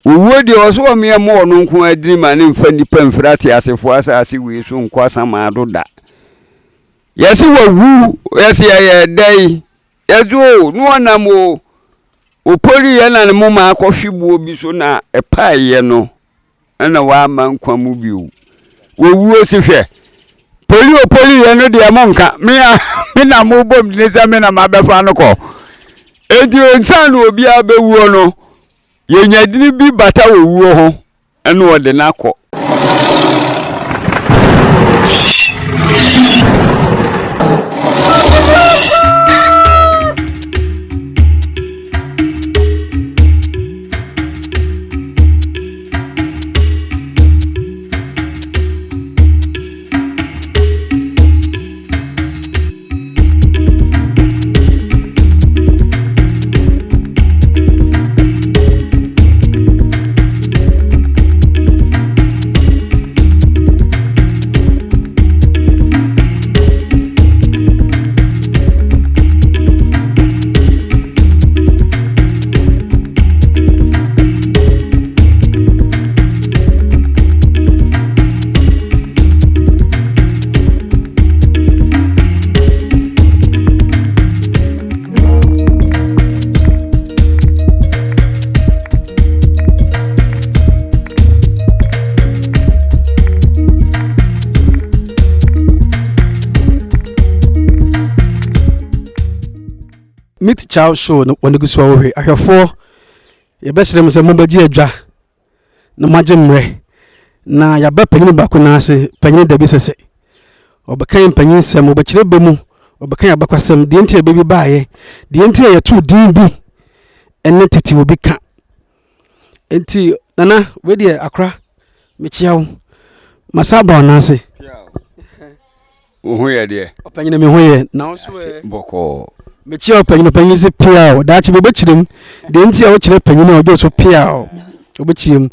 Owuo deɛ ɔso ɔmeɛ mo ɔno nko ara dini ma ne mfa nnipa mfiri ateasefoɔ asase wei so nkɔ asamando da. Yɛse wawu, yɛse ɛyɛ dɛn? Yɛse o, ne ɔnam o, ɔporiiɛ na ne moma akɔhwe boɔ bi so na ɛpaeɛ no ɛna wamma nkwa mu bio. Wɔwuo si hwɛ. Poli o poli yɛ no deɛ mo nka. Me a me na mo bom ne sɛ me na mabɛfa no kɔ. Enti nsa na obiara bɛwuo no, yɛnya dini bi bata wɔ wuo ho ɛna ɔde no akɔ. Meet Child Show no wɔn gu so a wɔhwɛ ahwɛfoɔ yɛbɛsrɛ mo sɛ mobɛgye adwa na moagye mmerɛ na yɛaba panyin baako nan ase panyin dabi sɛsɛ ɔbɛka yɛn panyin nsɛm ɔbɛkyerɛ bɛ mu ɔbɛka yɛn abakwasɛm deɛ nti a bɛ bi baeɛ deɛ nti a yɛtoo din bi ɛne tete obi ka nti nana wei deɛ akora mekyia wo masa aba wo nan ase Wo ho yɛ deɛ? Ɔpanyin me ho yɛ. Na wo so ɛ? Bɔkɔɔ. Mekyia ɔpanyin, ɔpanyin se piaw. Daakye bi ɔbɛkyerɛ mu. Deɛ nti a wokyerɛ panyin a ɔgye so piaw. Ɔbɛkyerɛ mu.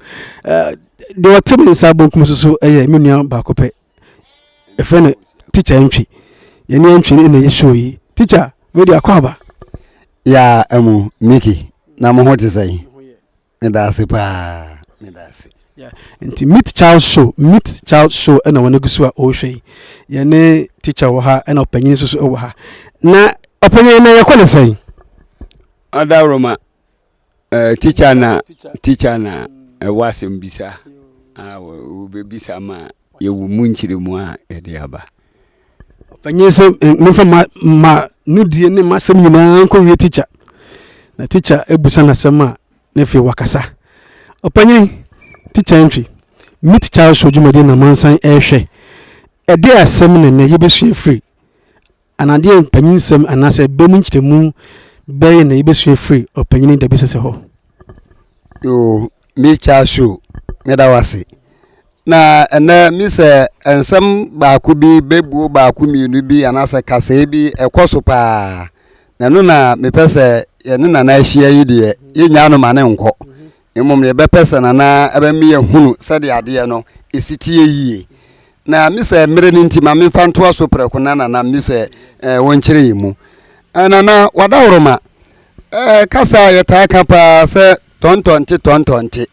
Deɛ ɔte me nsa bonkum so so yɛ me nua baako pɛ. Ɛfrɛ no Tikya Antwi. Yɛne Antwi no na ɛyɛ show yi. Tikya, wei deɛ akɔ aba. Yaa amu, Mickey, na mo ho te sɛn? Meda ase paa. Meda ase. Yeah. Nti Meet Child Show, Meet Child Show ɛna wɔn agu so a ɔrehwɛ yi. Yɛne teacher wɔ ha ɛna ɔpanyin nso so wɔ ha. Na ɔpanyin na yɛkɔ ne sɛn? Adaworoma, eh, teacher na teacher na ɛwɔ asɛm bisa a wɔbɛbisa ma yɛwɔ mu nkyerɛmu a yɛde aba. Ɔpanyin sɛ memfa ma ma nudie ne m'asɛm nyinaa nkɔwie tikya na tikya abusa n'asɛm a na afei wakasa. Ɔpanyin, tikya ntwi, meet child show dwumadie na mansan ɛrehwɛ. Ɛde asɛm na nnɛ yɛbɛsua firi anaa deɛ mpanyin nsɛm anaasɛ ɛbɛ mu nkyerɛmu bɛyɛ na yɛbɛsua firi ɔpanyin dabi sɛsɛ hɔ. Yoo, meet child show, meda wo ase. Na ɛnnɛ mi sɛ nsɛm baako bi bɛbuo baako mmienu bi anaasɛ kasɛɛ bi ɛkɔ so paa na ɛno na mepɛ sɛ yɛne nana ahyia yi deɛ yɛnnya no ma ne nkɔ mmom yɛbɛpɛ sɛ nana ɛbɛma yɛhunu sɛdeɛ adeɛ no ɛsi teɛ yie na mi sɛ mmerɛ no nti ma memfa ntoa so prɛko na nana mi sɛ eh, wɔnkyerɛ yɛ mu eh, nana wadaworoma eh, kasa a yɛtaa ka paa sɛ tɔntɔnte tɔntɔnte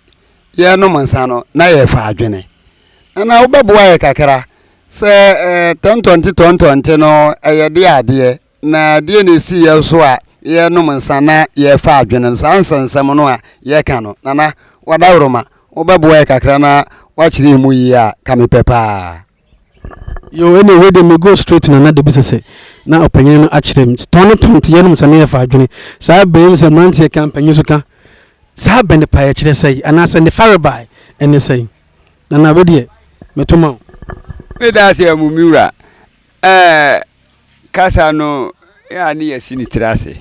yɛrenom nsa no, na yɛrefa adwene. Nana, wobɛboa yɛ kakra sɛ eh, tɔntɔnte tɔntɔnte no ɛyɛ deɛ adeɛ na deɛ na ɛsi yɛ so a yɛrenom nsa na yɛrefa adwene no saa nsɛnsɛm no a yɛka no nana wadaworoma wobɛboa yɛ kakra na wakyerɛ mu yie a ka mepɛ paa. Yo, ɛne wei de me go straight na na de bisa sɛ na ɔpanyin no akyerɛ m tɔn ne tɔn te yɛnom sɛ ne yɛfa adwene saa bɛn mu sɛ mmeranteɛ ka mpanyin so ka saa bɛn ne pa yɛkyerɛ sɛe anaasɛ ne farebae ɛne sɛe na na wei deɛ meto ma wo. Meda ase amu me wura. Ɛɛ kasa no yɛ a ne yɛsi ne tiri ase.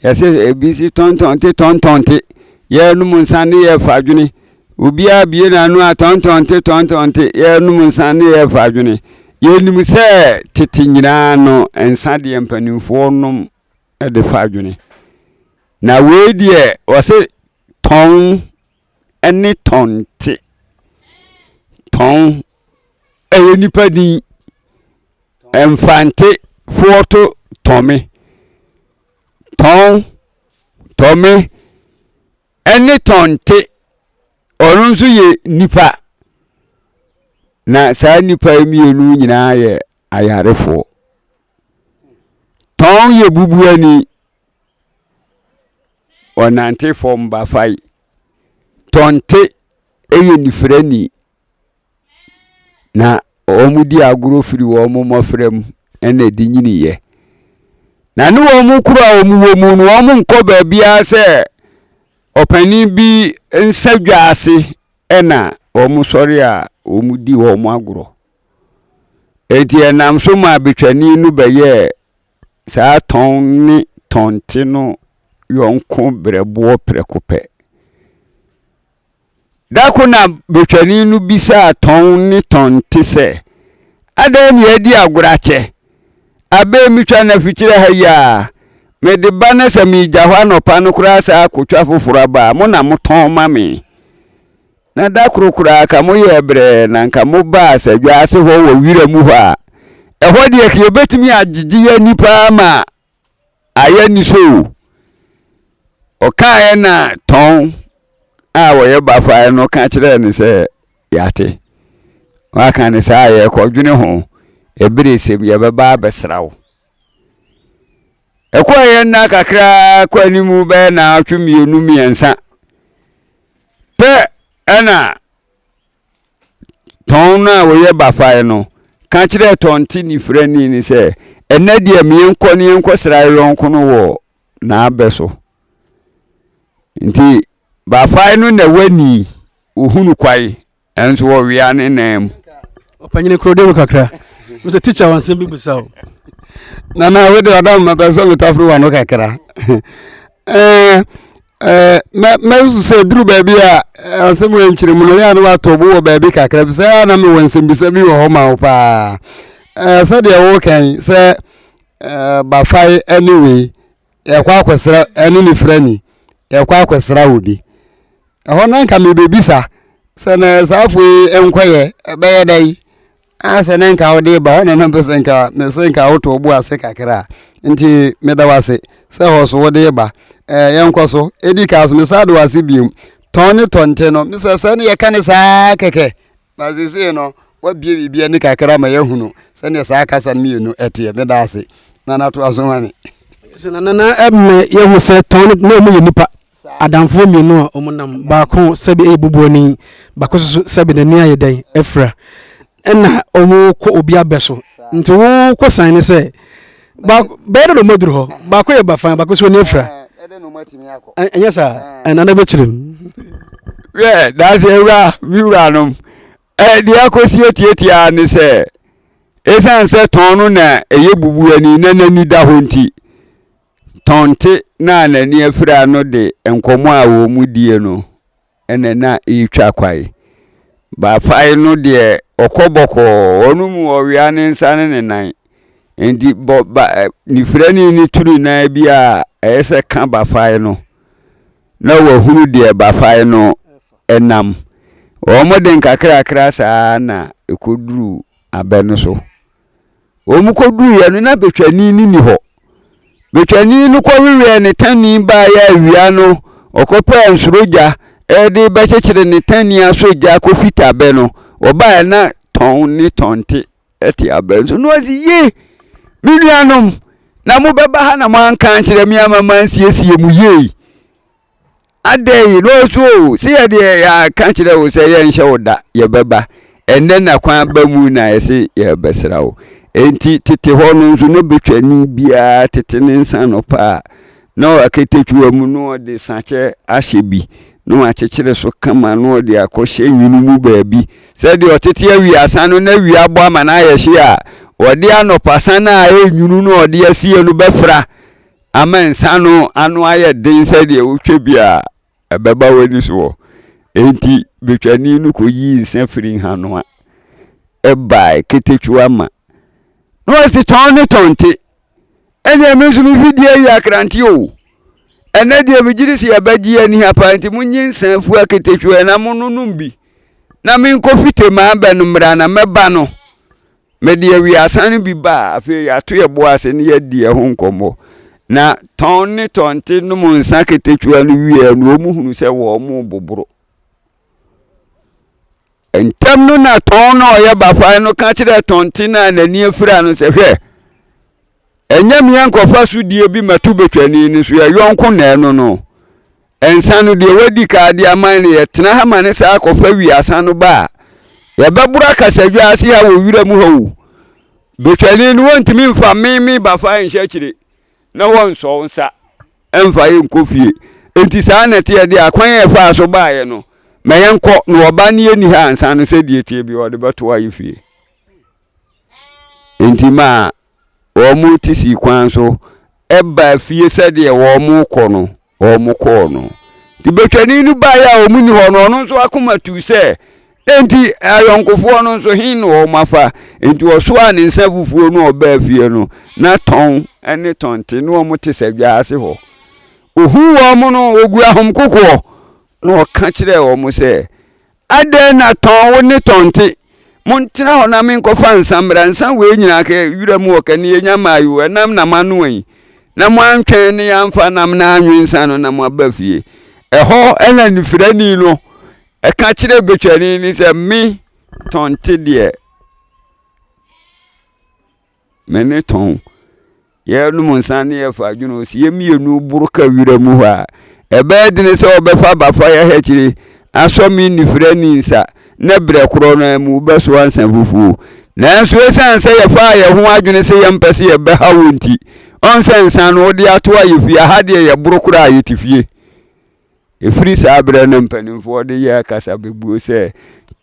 Yɛse ebi si tɔntɔnte tɔntɔnte, yɛrenom nsa ne yɛrefa adwene. Obiara bie n'ano a tɔntɔnte tɔntɔnte, yɛrenom nsa ne yɛrefa adwene. Yɛnim sɛ tete nyinaa no nsa deɛ mpanimfoɔ nom de fa adwene. Na wei deɛ wɔse tɔn ne tɔnte. Tɔn ɛyɛ nipa din. Mfante foɔ to tɔme. Tɔn, tɔme ɛne tɔnte. Ɔno nso yɛ nipa. Na saa nnipa yi mmienu nyinaa yɛ ayarefoɔ. Tɔn yɛ bubuani. Ɔnante fam bafae. Tɔnte yɛ nifirani. Na wɔdi agorɔ firi wɔn mmɔfra mu na ɛde nyiniiɛ. Na ne wɔn kuro a wɔwɔ mu no, wɔnkɔ baabiara sɛ ɔpanin bi nsa dwa ase na wɔsɔre a wɔdi wɔn agorɔ. Enti ɛnam so maa betwani no bɛyɛɛ saa tɔn ne tɔnte no yɔnko berɛboɔ prɛko pɛ. Da ko na betwani no bisaa tɔn ne tɔnte sɛ, Adɛn ne yɛadi agorɔ akyɛ? Abɛ metwa no afikyire ha yi a, mede ba na sɛ megya hɔ anɔpa no koraa saa akɔtwa foforɔ aba a, mo na motɔn ma me. Na da koro koraa ka moyɛɛ brɛɛ na nka mobaa sadwa ase hɔ wɔ wira mu hɔ a, ɛhɔ deɛ ka yɛbɛtumi agyegye yɛn ani paa ma ayɛ ni so o. Ɔkaeɛ na tɔn a wɔyɛ bafaeɛ no ka kyerɛɛ no sɛ yɛate. Waka no saa a yɛrekɔdwene ho, ɛberɛ sɛm yɛbɛba abɛsra wo. Ɛkɔeɛ nna kakraa kɔ anim bɛyɛ naawɔtwe mmienu mmiɛnsa pɛ ɛna Tɔn no a wɔyɛ bafae no ka kyerɛɛ tɔnte nifirani no sɛ, Ɛnnɛ deɛ meɛnkɔ ne yɛnkɔsra yɔnko no wɔ n'abɛ so. Nti bafae no na wani, ohunu kwae, nso wɔwea ne nan mu. Ɔpanyini kuro de wo kakra. Mr. Teacher wɔn nsɛm bi bisa o. Nana wo de ɔdam mɛpɛ sɛ metaforo wano kakra. Ɛɛ ɛɛ mɛ mɛsusu sɛ duru baabi a asɛm wɔ nkyerɛ mu no yɛ a na watɔ bo wɔ baabi kakra bi sɛ yɛ a na mewɔ nsɛmbisa bi wɔ hɔ ma wo paa. Ɛɛ sɛdeɛ wokan sɛ ɛɛ bafae ɛne wei yɛkɔ akɔsra ɛne ne firani yɛkɔ akɔsra wo bi. Ɛhɔ na nka mebɛbisa sɛ na saa afo yi nkɔyɛ ɛbɛyɛ dɛn a sɛ ne nka wode ba hɔ na na mpɛ sɛ nka mese nka woto wo bo ase kakra a nti meda wo ase sɛ hɔ so wode ba ɛɛ yɛnkɔ so ɛdi ka so mesa de wo ase biom tɔn ne tɔnte no mesɛ sɛ ne yɛka ne saa kɛkɛ na sesei no wabie biribi ani kakra ma yɛahunu sɛdeɛ saa kasa no mmienu ɛteɛ meda ase na nato aso ma me sɛ na nana ɛmɛ yɛhu sɛ tɔn no na ɔmo yɛ nipa adamfoɔ mmienu a ɔmo nam baako sɛbi ɛyɛ bubuani baako nso sɛbi n'ani ayɛ dɛn afira ɛna ɔmo kɔ obi abɛ so nti wokɔ san ne sɛ baako bɛyɛ dɛ na ɔmo aduru hɔ baako yɛ bafan baako nso ani afira ɛnyɛ saa ɛna na bɛkyerɛ mu. Hwɛ daase awura me wuranom deɛ akɔsi atiatia ne sɛ ɛsiane sɛ tɔn no na ɛyɛ bubuani na n'ani da hɔ nti tɔnte na n'ani afira no de nkɔmmɔ a wɔn mu die no na na ɛretwa kwae. Baafae no deɛ ɔkɔ bɔkɔɔ, ɔno mu ɔwea ne nsa ne ne nan. Nti bɔ ba nifirani no tu ne nan bi a ɛyɛ sɛ ka bafae no na wahunu deɛ bafae no nam. Wɔn de nkakrakra saa na ɛkɔduru abɛ no so. Wɔkɔduruiɛ no, na betwani no nni hɔ. Betwani no kɔweweɛ ne tani baeɛ awia no, ɔkɔpɛɛ nsorogya de bɛkyekyere ne tani asɔ gya kɔfita abɛ no. Ɔbaeɛ na tɔn ne tɔnte te abɛ nso. Na ɔse, ye, me nuanom, na mobɛba ha na moanka ankyerɛ me ama mansiesie mo yie. Adɛn yi na ɔso o sɛ yɛdeɛ yɛaka kyerɛ wo sɛ yɛnhyɛ wo da yɛbɛba ɛnnɛ na kwan ba mu na yɛse yɛbɛsra wo enti tete hɔ no nso na bɛtwani biara tete ne nsa nɔpa a na aketekyua mu na ɔde sakyɛ ahyɛ bi na wakyekyere so kama na ɔde akɔhyɛ nwunu mu baabi sɛdeɛ ɔtete awiasa no na awia bɔ ama no ayɛ hye a ɔde anɔpa sa no a ɛyɛ nwunu na ɔde asie no bɛfra ama nsa no ano ayɛ den sɛdeɛ wotwa bi a ɛbɛba w'ani soɔ. Enti betwani no kɔyii nsa firi nhanoa ɛbae ketekyewa ma na ɔsi tɔn ne tɔnte ɛnneɛ me nso me fidie yi akrante o ɛnɛ deɛ megye di sɛ yɛbɛgye ani ha paa nti monye nsa fua ketekyewa na mononom bi na menkɔ fite maa bɛ no mmra na mɛba no Mede awiasa no bi ba a, afei yɛato yɛn bo ase na yɛadi ɛho nkɔmmɔ. Na tɔn ne tɔnte nom nsa ketewa no wieɛ no, wɔn hunu sɛ wɔn boboro. Ntɛm no na tɔn no a ɔyɛ bafae no ka kyerɛɛ tɔnte no a n'ani afira no sɛ, Hwɛ, ɛnyɛ me ankɔfa sodie bi mɛto betwani no so, yɛ yɔnko na ɛno no. Nsa no deɛ wadi ka de ama no, yɛtena ha ma ne saa akɔfa wiasa no ba a, yɛbɛboro akasadwa ase ha wɔ wira mu ha o. Betwani no wɔntumi mfa me me bafae nhyɛ akyire na wɔnsɔ wo nsa mfa yɛ nkɔ fie. Enti saa na ɛteɛ deɛ akwan a ɛfaa so baeɛ no, ma yɛnkɔ na ɔba ne yɛnni ha ansa no sɛdeɛ ɛteɛ bi ɔde bɛto ayɛ fie. Enti maa wɔn te sii kwan so ɛbaa fie sɛdeɛ wɔn rekɔ no, wɔn kɔɔ no. Nti bɛtwani no baeɛ a wɔn nni hɔ no, ɔno nso akoma tuu sɛ, enti ayɔnkofoɔ no nso he na wɔn afa? Enti ɔsoaa ne nsa fufuo no ɔbaa fie no, na tɔn ne tɔnte ne wɔn te sɛ dwa ase hɔ. Ohuu wɔn no, ɔgu ahom kokoɔ, na ɔka kyerɛɛ wɔn sɛ, Adɛn na tɔn wo ne tɔnte? Montena hɔ na menkɔfa nsa mmra. Nsa wei nyinaa kɛ wira mu ɔkɛ ne yɛnya mmaa o, ɛnam na manoa yi. Na moantwɛn ne yɛamfa nam na anwe nsa no na moaba fie. Ɛhɔ na nifirani no ɛka kyerɛ betwani no sɛ, me tɔnte deɛ, Me ne tɔn. Yɛnom nsa ne yɛfa adwene o, sɛ yɛn mmienu boro ka wira mu hɔ a, ɛbɛyɛ dene sɛ wɔbɛfa bafa yɛ akyire asɔ me nnifirani nsa na berɛ korɔ no ara mu wobɛsoa nsa fufuo. Nanso ɛsiane sɛ yɛfaa yɛn ho adwene sɛ yɛmpɛ sɛ yɛbɛha wo nti, ɔn sɛ nsa no wode ato ayɛ fie, aha deɛ yɛboro koraa yɛte fie. Ɛfiri saa berɛ no mpanimfoɔ de yɛɛ kasabebuo sɛ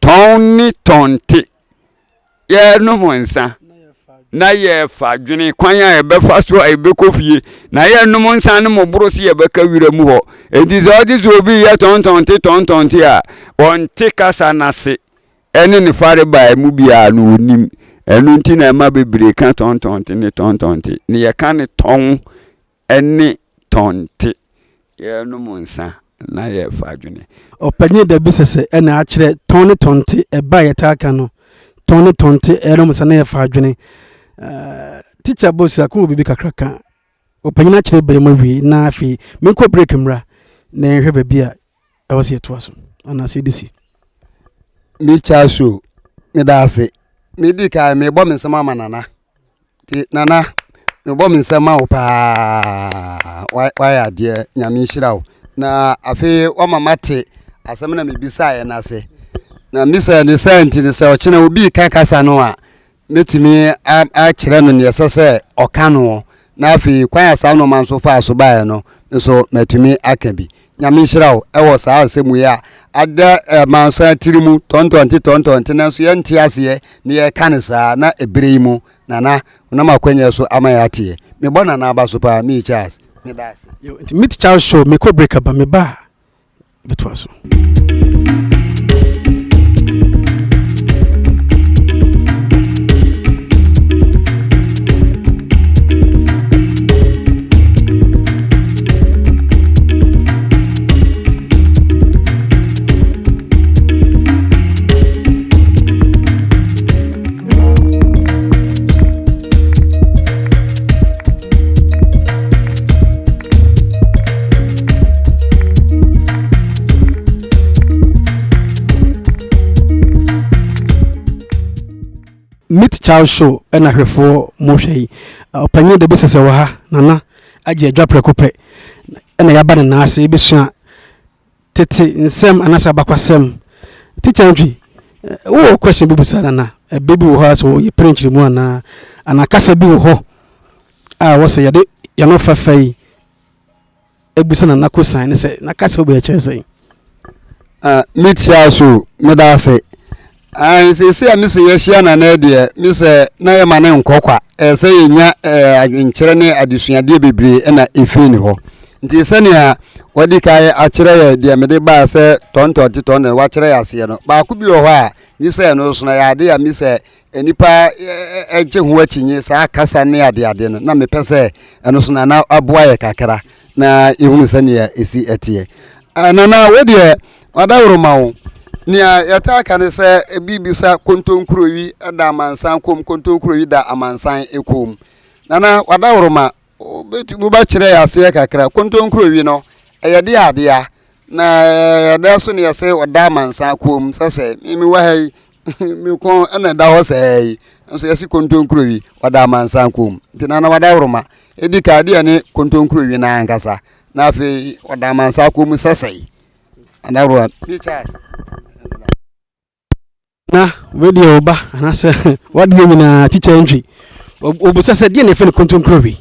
tɔn ne tɔnte. Yɛrenom nsa na yɛrefa dwene kwan a yɛbɛfa so a yɛbɛkɔ fie na yɛrenom nsa no mo boro sɛ yɛbɛka wira mu hɔ. Enti sɛ ɔgye sɛ obi yɛ tɔntɔnte tɔntɔnte a, ɔnte kasa no ase ɛne ne farebae mu biara no ɔnim. Ɛno nti na ɛma bebree ka tɔntɔnte ne tɔntɔnte. Ne yɛka ne tɔn ne tɔnte. Yɛrenom nsa na yɛrefa adwene. Ɔpanyin Dabi Sɛsɛ na akyerɛ tɔn ne tɔnte ɛba a yɛtaa ka no. Tɔn ne tɔnte, yɛrenom nsa na yɛfa adwene. Tikya Bosia, ko wɔ biribi kakra ka. Ɔpanyin akyerɛ bɛn mu awie na afei menkɔ break mmra na yɛnhwɛ baabi a ɛwɔ sɛ yɛtoa so anaasɛ yɛde si. Me Charles meda ase. Medi kan mebɔ me nsɛm ama Nana. Nti Nana, mebɔ me nsam ma wo paa. Wayɛ adeɛ, Nyame nhyira wo. Na afei wama mate asɛm na mebisaeɛ no ase. Na misa ne sɛ nti no sɛ ɔkyena obi reka kasa no a, mɛtumi akyerɛ no neɛ ɛsɛ sɛ ɔka noɔ. Na afei kwan a saa nnoɔma nso faa so baeɛ no nso matumi aka bi. Nyame nhyira wo ɛwɔ saa asɛm yi a ada amansan tiri mu tɔntɔnte tɔntɔnte nanso yɛnte aseɛ na yɛka no saa na ɛberɛ yi mu Nana wonam akwanya so ama yɛateɛ. Mebɔ Nana aba so paa, me Charles. Meda ase. Yo, nti meet Charles show mekɔ break aba meba a bɛtoa so. Meet Child Show ɛna hwɛfoɔ mo hwɛ yi. Ɔpanyin de bi sɛsɛ wɔ ha, Nana agye adwa prɛko pɛ ɛna yaba ne nan ase ebesua Tete nsɛm anaasɛ abakwasɛm. Teacher Antwi, wowɔ question bi bisa nana? Ɛbɛ bi wɔ hɔ a sɛ yɛpere nkyerɛmu anaa? Anaa kasa bi wɔ hɔ a wɔ sɛ yɛde yɛn ɔfafa yi ebisa nana kosan ne sɛ na kasa wei kyerɛ sɛn? Uh, metia so meda ase Ae, seesei a mise yɛahyia Nana deɛ, mise na yɛma no nkɔ kwa. Ɛyɛ sɛ yɛnya adwenkyerɛ ne adesuadeɛ bebree na ɛfiri ne hɔ. Nti sɛnea wadi kan akyerɛ yɛ deɛ mede baa sɛ tɔntɔnte tɔntɔn wakyerɛ yɛ aseɛ no, baako bi wɔ hɔ a mise ɛno so no ɛyɛ ade a mise nnipa gye ho akyinnye saa kasa ne adeade no, na mepɛ sɛ ɛno so Nana aboa yɛ kakra na yɛhunu sɛnea ɛsi ɛteɛ. Nana, wo deɛ Ɔdawuroma wo. Nea yɛtaa ka ne sɛ ebi bisa kontonkurowi da amansan kom, kontonkurowi da amansan kom. Nana wadawuroma, wobɛtumi wobɛkyerɛ yɛ aseɛ kakra. Kontonkurowi no, ɛyɛ de adea. Na ɛdɛ so ne yɛsɛ ɔda amansan kɔn mu sɛ sɛ me mewɔ ha yi me kɔn ɛna ɛda hɔ sɛɛ yi nso yɛsi kontonkuro yi ɔda amansan kɔn mu nti nana wada woroma edi ka adeɛ ne kontonkuro yi na ankasa na afei ɔda amansan kɔn mu sɛ sɛe anaworo me Charles. Na wei deɛ wo ba anaasɛ wadeɛ nyinaa tikya ntwi wɔbusa sɛ deɛ na ɛfɛ no kontonkuro wei.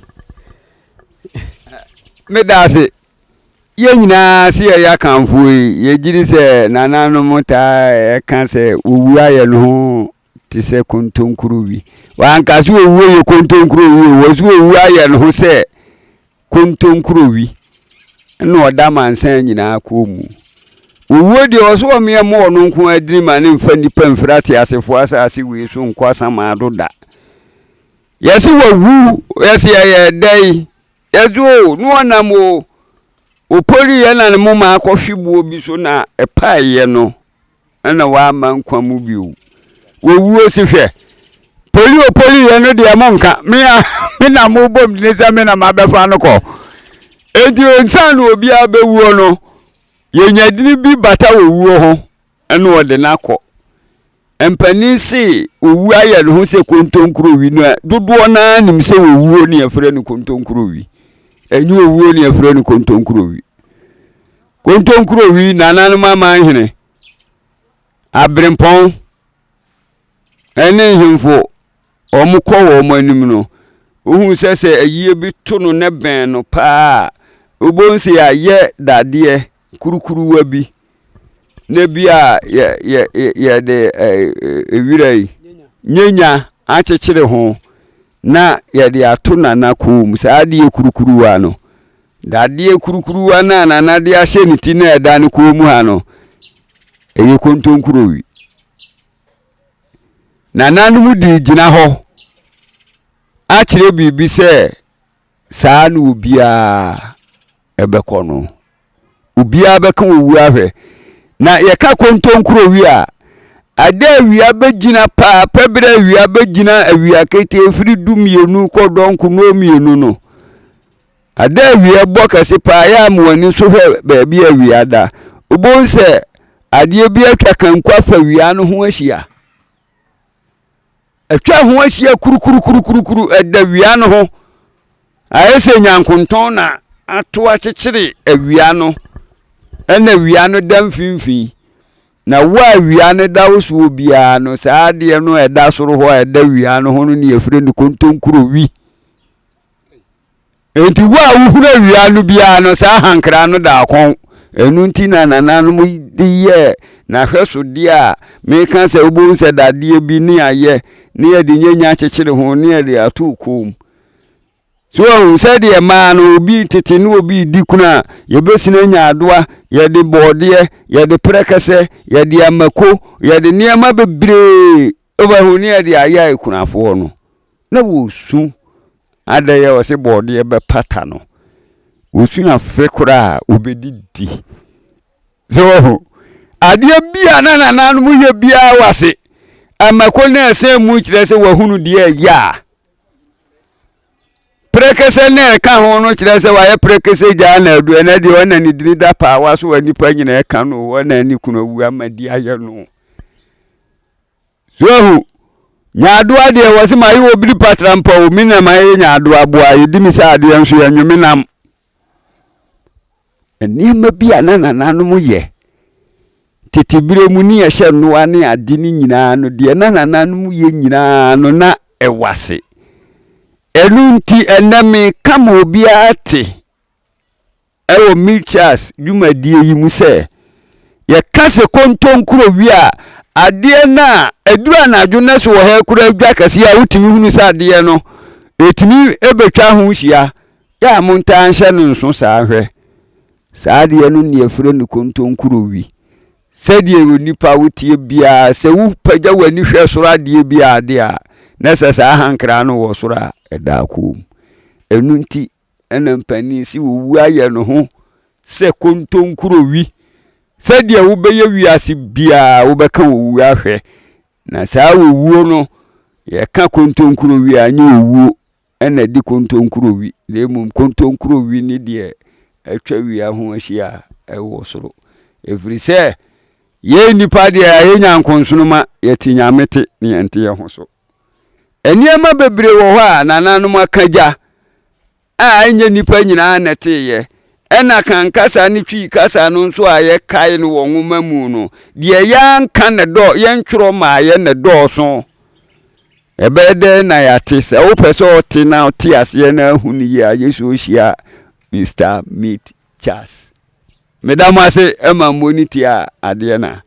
Meda ase. Yɛn nyinaa se yɛyɛ Akanfoɔ yi, yɛgye di sɛ nananom taa ɛka sɛ owu ayɛ ne ho te sɛ kontonkuro wi. Wanka sɛ owuo yɛ kontonkuro wi o, wɔ sɛ owu ayɛ ne ho sɛ kontonkurowi na ɔda amansan nyinaa kɔn mu. Owuo deɛ ɔsɛ ɔmeɛ mma ɔno nko ara dini ma ne mfa nnipa mfiri ateasefoɔ asase wei so nkɔ asamando da. Yɛse wawu, yɛse ɛyɛ dɛn, yɛse o ne ɔnam o, ɔporiiɛ na ne moma akɔhwe boɔ bi so na ɛpaeɛ no. ɛna wamma nkwa mu bio. Wɔwuo si hwɛ. Poli o poli yɛ no deɛ mo nka. Me a me na mo bom ne sɛ me na mabɛfa no kɔ. Enti nsa na obiara bɛwuo no, yɛnya dini bi bata wɔ wuo ho ɛna ɔde no akɔ. Mpanin se owu ayɛ ne ho sɛ kontonkurowi no dodoɔ no ara nim sɛ owuo ne yɛfrɛ no kontonkurowi. Ɛnyɛ owuo ne yɛfrɛ no kontonkurowi. Kontonkurowi, nananom amanhene, aberempɔn ne nhemfo wɔkɔ wɔn anim no, wohu sɛ sɛ ayie bi to no na bɛn no paa a, wobɛhu sɛ yɛayɛ dadeɛ kurukuruwa bi na bi a yɛ yɛ yɛde wira yi nyenya akyekyere ho na yɛde ato nana kɔn mu saa adeɛ kurukuruwa no. Dadeɛ kurukuruwa no a Nana de ahyɛ ne ti na ɛda ne kɔn mu ha no, ɛyɛ kontonkurowi. Nananom de gyina hɔ akyerɛ biribi sɛ saa na obiara ɛbɛkɔ no. Obiara bɛka owu ahwɛ. Na yɛka kontonkurowi a, ada awia bɛgyina paa pɛ berɛ awia bɛgyina awia ketee firi 12 kɔ dɔnko 2 no. Ada a awia bɔ kɛse paa yɛ a ma w'ani so hwɛ baabi a awia da. Wobɛhu sɛ adeɛ bi atwa kanko afa wia no ho ahyia. Atwa ho ahyia kurukurukurukuru ɛda wia no ho. Ayɛ sɛ nyankontɔn na ato akyekyere awia no ɛna wia no da mfimfini. Na wo a wia no da wo soɔ biara no, saa adeɛ no a ɛda soro hɔ a ɛda wia no ho no ne yɛfrɛ no kontonkuro wi. Enti wo a wohunu awia no biara no, saa hankra no da akɔn. Ɛno nti na nananom de yɛɛ n'ahwɛsodeɛ a meka sɛ wobɛhu sɛ dadeɛ bi ne ayɛ ne yɛde nyanya akyekyere ho ne yɛde ato kɔn mu. So ahu sɛdeɛ mmaa no obi tete ne obi redi kunu a yɛbɛsini anya adoa, yɛde bɔɔdeɛ, yɛde prɛkɛsɛ, yɛde amako, yɛde nneɛma bebree wobɛhu ne yɛde ayɛ akunafoɔ no. Na wɔsu. Adɛn a ɔse bɔɔdeɛ bɛpata no. Wɔsu afe koraa a wɔbɛdidi. Sɛ wɔho adeɛ bi a na nananom yɛ biara wɔ ase. Amako na ɛsɛn mu kyerɛ sɛ wɔahunu deɛ ɛyɛ a. Prɛkɛsɛ na ɛka ho no kyerɛ sɛ wɔayɛ prɛkɛsɛ gyaa na adu ɛnɛ deɛ ɔna ne dini da paawa so wɔ nipa nyina ɛka no ɔna ne kunu awu ama di ayɛ no. So ahu? Nyaadoa deɛ wɔ se mayɛ obiri patra mpa o, me na mayɛ nyaadoa boa, yɛdi me sɛ adeɛ nso yɛnwe me nam. Nneɛma bi a na nananom yɛ tete berɛ mu ne yɛhyɛ nnoa ne ade no nyinaa no deɛ na nananom yɛ nyinaa no na ɛwɔ ase. Ɛno nti ɛnnɛ meka ma obiara te wɔ Milchas dwumadie yi mu sɛ, Yɛka sɛ kontonkuro wie a, adeɛ no a ɛduru anadwo na so wɔ ha koraa dwa kɛseɛ a wotumi hunu sɛ adeɛ no ɛtumi bɛtwa ho hyia yɛ a montaa nhyɛ no nso saa hwɛ. Saa adeɛ no ne yɛfrɛ no kontonkuro wi. Sɛdeɛ onipa woteɛ biara sɛ wopagya w'ani hwɛ soro adeɛ bi a adeɛ a na sɛ saa hankra no wɔ soro a ɛda akɔn mu. Ɛno nti Ɛna mpanin se owu ayɛ ne ho sɛ kontonkurowi. Sɛdeɛ wobɛyɛ wiase biara wobɛka owu ahwɛ. Na saa owuo no, yɛka kontonkurowi a, ɛnyɛ owuo ɛna ɛde kontonkurowi, na mmom kontonkurowi ne deɛ atwa wia ho ahyia a. ɛwɔ soro. Ɛfiri sɛ, yɛn nnipa deɛ yɛayɛ nyankonsono yɛte Nyame te ne yɛnte yɛn ho so. Nneɛma bebree wɔ hɔ a nananom aka gya a ɛnyɛ nnipa nyinaa na ɛteeɛ. Ɛna kan kasa ne Twi kasa no nso a yɛkae no wɔ nwoma mu no, deɛ yɛanka na ɛdɔ, yɛntwerɛ mmaeɛ na ɛdɔɔso. Ɛbɛyɛ dɛn na yɛate? Sɛ wopɛ sɛ ɔte na ɔte aseɛ na ahu no yie a, gye sɛ ɔhyia Mister Meat Charles. Meda mo ase ma mo ani tia adeɛ no a.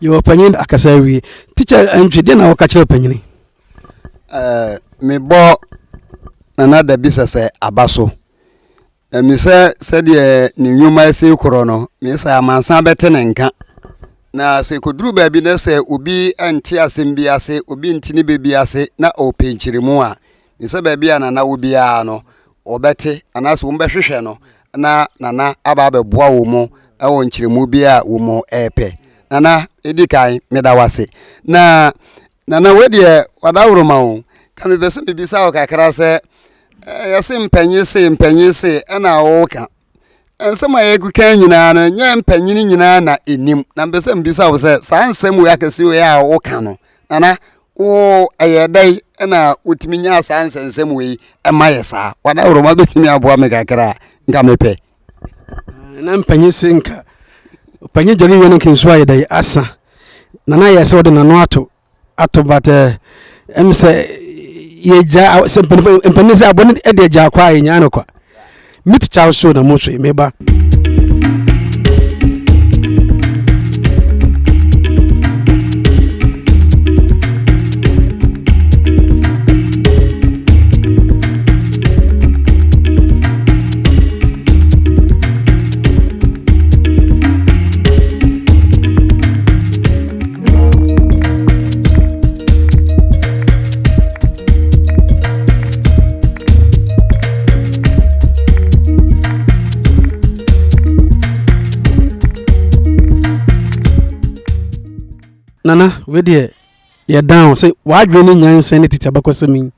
Yɛwɔ panyin akasa awie. Tikya Antwi, deɛ na wɔka kyerɛ panyini? Ɛɛ, mebɔ Nana Dabi Sɛsɛ aba so. Na mi sɛ sɛdeɛ ne nnwuma si korɔ no, me sɛ amansan bɛte ne nka. Na sɛ ɛkɔduru baabi na sɛ obi nte asɛm bi ase, obi nte ne bɛ bi ase na ɔpɛ nkyerɛmu a, me sɛ baabi a Nana wɔ biara no, wɔbɛte anaasɛ wɔbɛhwehwɛ no na Nana aba abɛboa wɔn mu wɔ nkyerɛmu bi a wɔn repɛ. Nana, ɛdi kan, meda wo ase. Na Nana, wei deɛ wadaworoma o. Ka mepɛ sɛ mebisa wo kakra sɛ, yɛse mpanyin se mpanyin se ɛna woka. Nsɛm a yɛkeka nyinaa no, nyɛ mpanyin nyinaa na ɛnim. Na mepɛ sɛ mebisa wo sɛ, saa nsɛm wei akɛse wei a woka no, Nana, wo ɛyɛ dɛn ɛna wotumi nyaa saa nsɛnsɛm wei ɛma yɛ saa? Wadaworoma bɛtumi aboa me kakra a, nka mepɛ. Na mpanyin se nka panyin dware wie no nka nsuo ayɛ dɛ asa. Nana yɛ sɛ ɔde n'ano ato ato but eh, ɛm sɛ yɛgya sɛ mpanimfoɔ mpanin sɛ abɔ no de agya kwa a yɛnyaa no kwa. Me tikya so na mo so meba. Nana, wei deɛ yɛdan wo sɛ w'adwene ne nyansa ne tete abakɔsɛm yi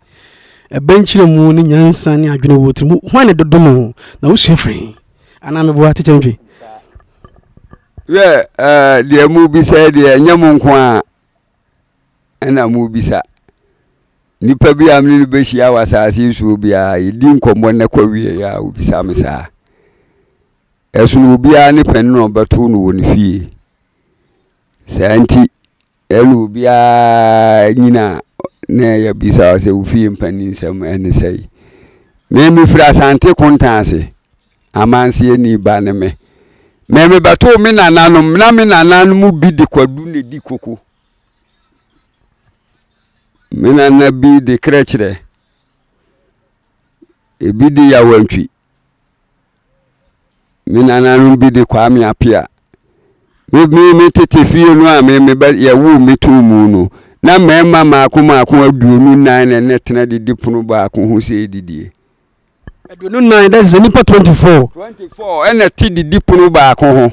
ɛbɛ nkyerɛmu ne nyansa ne adwene wɔ ti mu hwan ne dodo mu na wosua firi he anaa meboa tikya ntwi Yɛ ɛɛ deɛ mobisa yi deɛ ɛnyɛ mo nko ara ɛna mobisa. Nipa bi a mene no bɛhyia wɔ asase yi soɔ biara yɛdi nkɔmmɔ na kɔ wie a obisa me saa. Ɛsono obiara ne panin a ɔbɛto no wɔ ne fie. Saa nti, ɛna obiara nyina na yɛbisa wo sɛ wo fie mpanin nsɛm ɛne sɛi. Me mefiri Asante Kontan ase, amanseɛni ba ne me. Me mebɛtoo me nananom, na me nananom bi de kwadu na ɛdi koko. Me nana bi de krɛkyerɛ, ebi de yawantwi. Me nananom bi de Kwame Appiah. Me me me tete fie no a me me bɛ yɛwoo me too mu no, na mmarima mmaako mmaako 24 na ɛna tena didi pono baako ho sɛ edidie. 24, that's nipa 24. 24 ɛna te didi pono baako ho.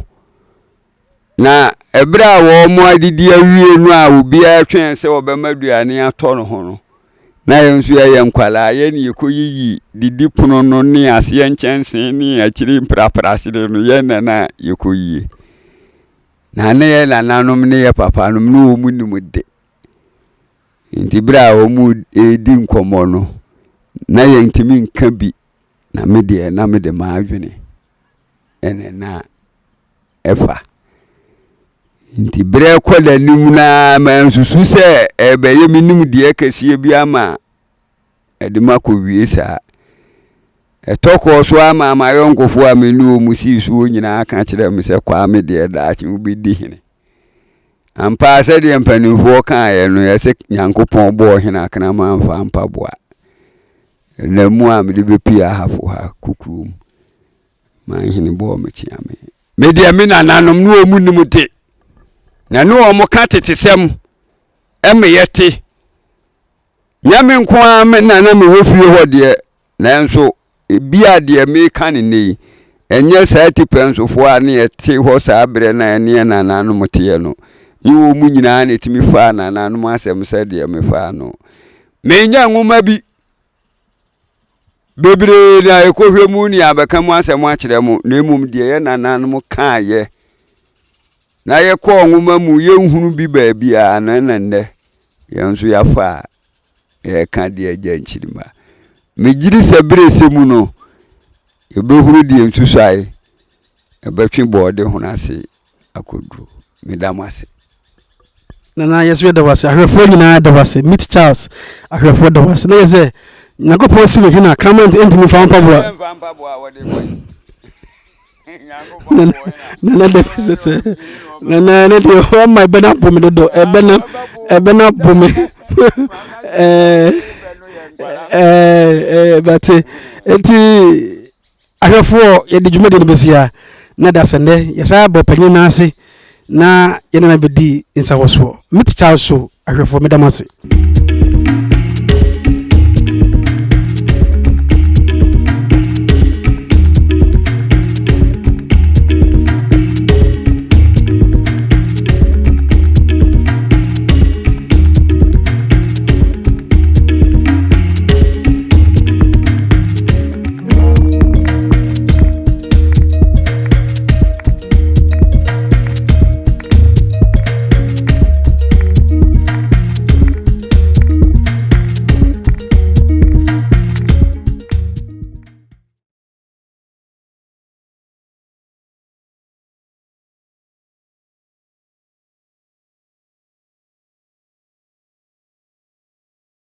Na ɛberɛ a wɔadidi awie no a obiara twɛn sɛ wɔbɛma aduane atɔ no ho no, na yɛn nso yɛyɛ nkwadaa, yɛn ne yɛkɔyiyi didipono no ne aseɛ nkyɛnsee ne akyiri mpraprasere no, yɛn na na yɛkɔyie. Na ne yɛ nananom ne yɛ papanom ne wɔn nim de. Nti berɛ a wɔredi nkɔmmɔ no, na yɛntumi nka bi, na me deɛ na mede m'adwene ɛna na ɛfa. Nti berɛ rekɔ n'anim no ara mansusu sɛ ɛrebɛyɛ me nimdeɛ kɛseɛ bi ama ɛde me akɔwie saa. Ɛtɔ kɔɔ so ara maa m'ayɔnkofoɔ a me ne wɔn sii soɔ nyinaa ka kyerɛɛ me sɛ Kwame deɛ daakye wobɛdi hene. Ampa ara sɛdeɛ mpanimfoɔ kaeɛ no, yɛsɛ Nyankopɔn bɔɔ hene akraman amfa mpaboa. Ɛnam mu a mede bɛpie ahafo ha kukurom. Manhene bɔɔ me kyeame. Me deɛ me nananom ne wɔn nim de, na ne wɔn ka tetesɛm ɛma yɛte. Nyɛ me nko ara me na na mewɔ fie hɔ deɛ, nanso ebi a deɛ meka ne nnɛ yi, ɛnyɛ saa tipɛnsofoɔ a ne yɛte hɔ saa berɛ na ɛne yɛn nananom teɛ no. Ne wɔn nyinaa na ɛtumi faa nananom asɛm sɛ deɛ mefaa no. Menya nwoma bi. Bebree na ɛkɔhwɛ mu ne abɛka mu asɛm akyerɛ mo, na mmom deɛ yɛ nananom kaeɛ na yɛkɔɔ nwoma mu yɛnhunu bi baabiara no ɛna nnɛ yɛn nso yɛafa a yɛreka deɛ agya nkyirimma. Megyedi sɛ berɛ sɛ mu no yɛbɛhunu deɛ nsusuae ɛbɛtwe bɔɔde hono ase akɔduro. Meda mo ase. Nana yɛso yɛda wo ase ahwɛfoɔ nyinaa da wo ase meet Charles ahwɛfoɔ da wo ase na yɛ sɛ Nyankopɔn si wo hene a kraman ntumi mfa wo mpaboa Nana da fi sɛ sɛ Nana ne deɛ ɔma ɛbɛ no abo me dodo ɛbɛ no ɛbɛ no abo me ɛɛ ɛɛ bɛte eti Ahwɛfoɔ, yɛde dwumadie no bɛsi ha na da sɛ nnɛ yɛsan abɔ panyin no ase na yɛne no abɛdi nsawɔsoɔ. Meet Charles Show ahwɛfoɔ, meda mo ase.